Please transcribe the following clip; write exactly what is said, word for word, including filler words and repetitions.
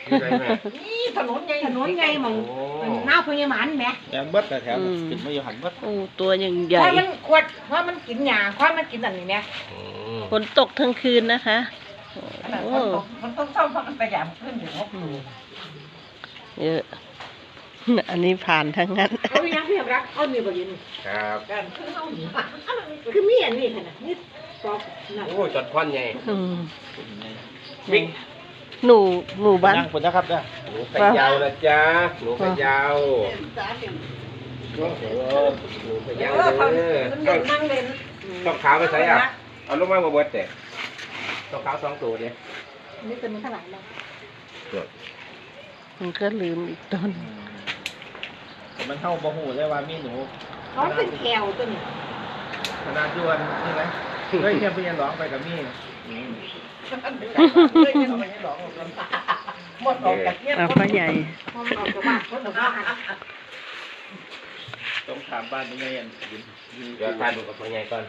อยู่ไหนแม่ นี่ถนนใหญ่ ถนนใหญ่หม่อง โอ้ หน้าพญาหมานแหม แม่นเบิดแถวๆ อืม ขึ้นมาอยู่หั่นเบิด โอ้ ตัวอย่างใหญ่ เพราะมันขวด เพราะมันกินหญ้า เพราะมันกินอันนี้แหม อืม ฝนตกทั้งคืนนะคะ ขนาด โอ้ ฝนตก ฝนตกเช้า เพราะมันพยายามขึ้นอยู่ อืม เยอะ อันนี้ผ่านทั้งนั้น เอายังเพียงรัก เอานี่บ่ยิน ครับ การคือเฮานี่ คือมีอันนี้ขนาดนี้ ปอกนั่น โอ้ จอดควันใหญ่ อืม บิ๊ก หนู หนูบ้าน นั่งคุณนะครับเนี่ย หนูขยาวนะจ๊ะ หนูขยาว โอ้โห หนูขยาวเด้อ มันเด่นนั่งเด่น ช่องขาวไปใส่อ่ะ เอาลงมาบ่เบิดแต่ ช่องขาวสองตัวเด้ นี่เป็นขนาดนั้น มันก็ลืมอีกตน อืม มันเฮาบ่ฮู้เลยว่ามีหนู เขาเป็นแถวตัวนี้ ขนาดด่วนนี่นะ เคยเยี่ยมพญาหลองไปกับมี อืม เคยเยี่ยมพญาหลอง หมดออกจากเยี่ยม เอาพ่อใหญ่ หมดออกจากบ้าน หมดออกจากบ้าน ต้องถามบ้านเป็นไงอัน เดี๋ยวทานกับพ่อใหญ่ก่อน